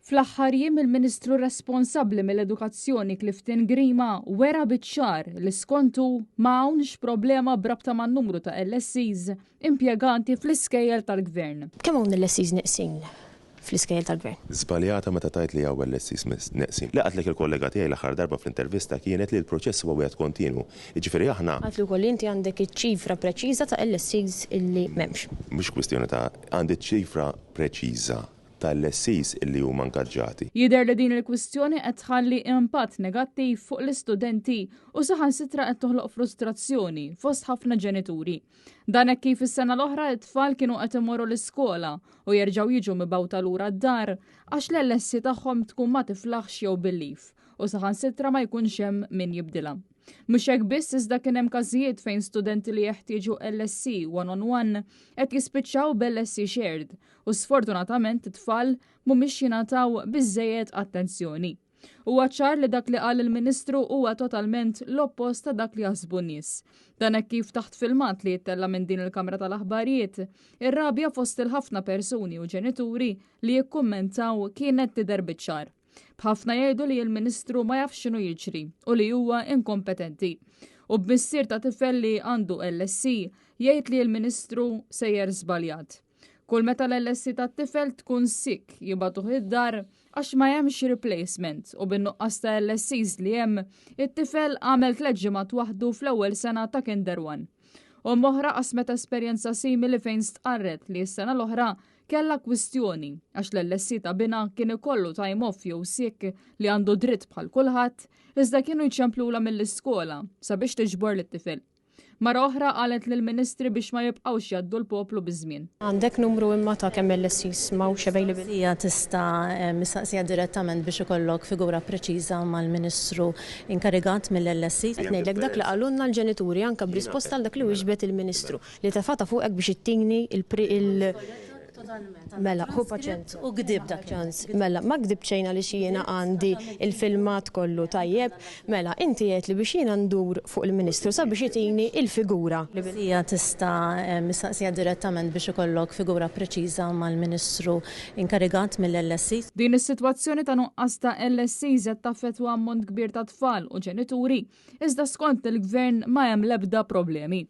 Fl-aħħar jiem il-Ministru responsabbli mill-Edukazzjoni Clifton Grima wera biċ-ċar li skontu ma hawnx problema b'rabta man-numru ta' LSEs impjegati fl-iskejjel tal-Gvern. Kemm hawn LSEs neqsin fl-iskejjel tal-Gvern? Żbaljata meta tgħid li hawn LSEs neqsin. Li qaltlek il-kollega tiegħi l-aħħar darba fl-intervista kienet li l-proċess huwa wieħed kontinwu. Jiġifieri aħna. Qaltli wkoll li inti għandek iċ-ċifra preċiża ta' LSEs illi m'hemmx. Mhux kwistjoni ta' għandi ċ-ċifra preċiża ta' lessees illi huma ngaġġati. Jidher li din il-kwistjoni qed tħalli impatt negattiv fuq l-istudenti u saħansitra qed toħloq frustrazzjoni fost ħafna ġenituri. Dan hekk kif is-sena l-oħra t-tfal kienu qed imorru l-iskola u jerġgħu jiġu mibgħuta lura d-dar għax l-LSE tagħhom tkun ma tiflaħx jew bil-leave u saħansitra ma jkunx hemm min jibdilha. Mhux hekk biss iżda kien hemm każijiet fejn studenti li jeħtieġu LSE one on one qed jispiċċaw b'LSE shared u sfortunatament it-tfal mhumiex jingħataw biżżejjed attenzjoni. Huwa ċar li dak li qal il-Ministru huwa totalment l-oppost ta' dak li jaħsbu n-nies. Dan hekk kif taħt filmat li jittella' minn din il-kamra tal-aħbarijiet, ir-rabja fost il-ħafna persuni u ġenituri li jikkummentaw kienet tidher biċ-ċar. B'ħafna jgħidu li l-Ministru ma jafx x'inhu jiġri u li huwa inkompetenti. U b'missier ta' tifel li għandu LSE jgħid li l-Ministru sejjer żbaljat. Kull meta l-LSE tat-tifel tkun sick jibagħtuh id-dar għax ma hemmx replacement u bin-nuqqas ta' LSEs li hemm, it-tifel għamel tlett ġimgħat waħdu fl-ewwel sena ta' Kinder One. Omm oħra qasmet esperjenza simili fejn stqarret li s-sena l-oħra kellha kwistjoni għax l-LSE ta' binha kien ikollu time off jew sick li għandu dritt bħal kulħadd, iżda kienu jċemplulha mill-iskola sabiex tiġbor lit-tifel. Mara oħra qalet lill-Ministri biex ma jibqgħux jgħaddu l-poplu biż-żmien. Għandek numru imma ta' kemm LSEs m'hawnx available? Hija tista' mistaqsija direttament biex ikollok figura preċiża mal-Ministru inkarigat mill-LSEs. Qed ngħidlek dak li qalulna l-ġenituri anke b'risposta għal dak li wieġbet il-Ministru, li tefgħatha fuqek biex ittini il Totalment. Mela, ħu paċenzja. U gdibt dak ċans. Mela, ma gdibt xejn għaliex jiena għandi il-filmat kollu tajjeb. Mela, inti għedt li biex jiena ndur fuq il-Ministru sabiex itini il-figura. Hija tista' mistaqsija direttament biex ikollok figura preċiża mal-Ministru inkarigat mill-LSE. Din is-sitwazzjoni ta' nuqqas ta' LSEs qed taffettwa ammont kbir ta' tfal u ġenituri, iżda skont il-Gvern ma hemm l-ebda problemi.